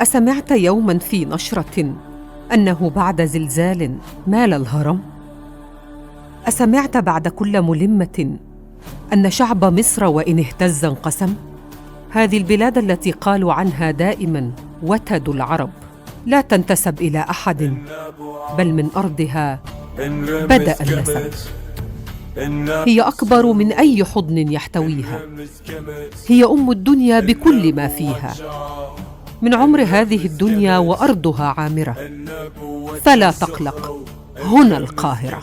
أسمعت يوما في نشرة أنه بعد زلزال مال الهرم؟ أسمعت بعد كل ملمة أن شعب مصر وإن اهتز انقسم؟ هذه البلاد التي قالوا عنها دائما وتد العرب لا تنتسب إلى أحد، بل من أرضها بدأ النسب. هي أكبر من أي حضن يحتويها، هي أم الدنيا بكل ما فيها، من عمر هذه الدنيا وأرضها عامرة. فلا تقلق، هنا القاهرة.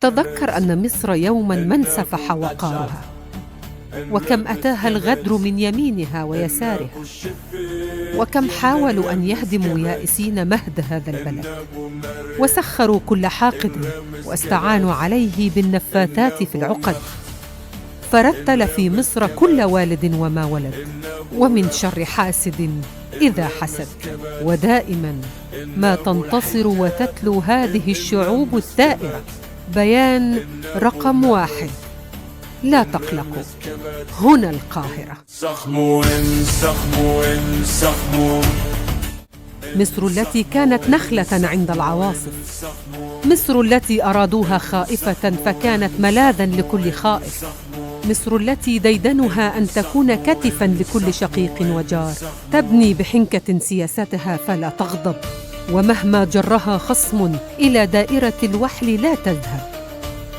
تذكر أن مصر يوماً من سفح وقارها، وكم أتاها الغدر من يمينها ويسارها، وكم حاولوا أن يهدموا يائسين مهد هذا البلد، وسخروا كل حاقد واستعانوا عليه بالنفاثات في العقد، فرتل في مصر كل والد وما ولد، ومن شر حاسد إذا حسد. ودائما ما تنتصر وتتلو هذه الشعوب الثائرة. بيان رقم 1: لا تقلقوا، هنا القاهرة. مصر التي كانت نخلة عند العواصف، مصر التي أرادوها خائفة فكانت ملاذا لكل خائف، مصر التي ديدنها أن تكون كتفا لكل شقيق وجار، تبني بحنكة سياستها فلا تغضب، ومهما جرها خصم إلى دائرة الوحل لا تذهب.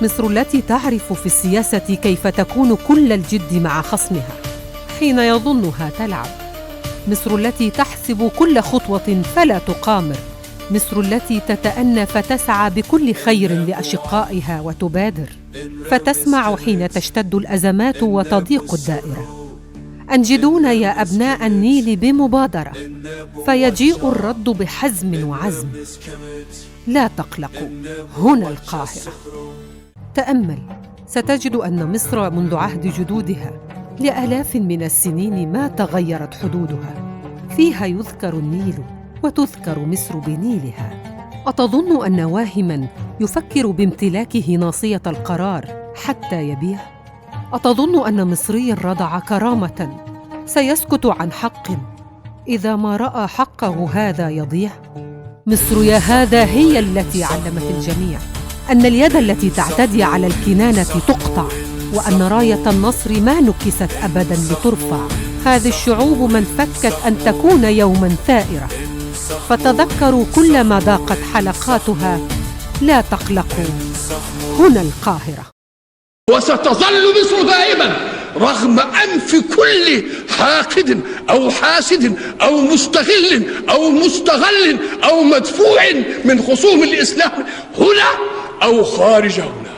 مصر التي تعرف في السياسة كيف تكون كل الجد مع خصمها حين يظنها تلعب، مصر التي تحسب كل خطوة فلا تقامر، مصر التي تتأنى فتسعى بكل خير لأشقائها وتبادر، فتسمع حين تشتد الأزمات وتضيق الدائرة. أنجدونا يا أبناء النيل بمبادرة، فيجيء الرد بحزم وعزم. لا تقلقوا، هنا القاهرة. تأمل، ستجد أن مصر منذ عهد جدودها لآلاف من السنين ما تغيرت حدودها، فيها يذكر النيل وتذكر مصر بنيلها. أتظن أن واهماً يفكر بامتلاكه ناصية القرار حتى يبيع؟ أتظن أن مصري رضع كرامة سيسكت عن حق إذا ما رأى حقه هذا يضيع؟ مصر يا هذا هي التي علمت الجميع أن اليد التي تعتدي على الكنانة تقطع، وأن راية النصر ما نكست أبداً لترفع. هذه الشعوب من فكت أن تكون يوماً ثائرة، فتذكروا كل ما ضاقت حلقاتها. لا تقلقوا، هنا القاهرة. وستظل مصر دائما رغم أنف كل حاقد أو حاسد أو مستغل أو مستغل أو مدفوع من خصوم الإسلام هنا أو خارج هنا.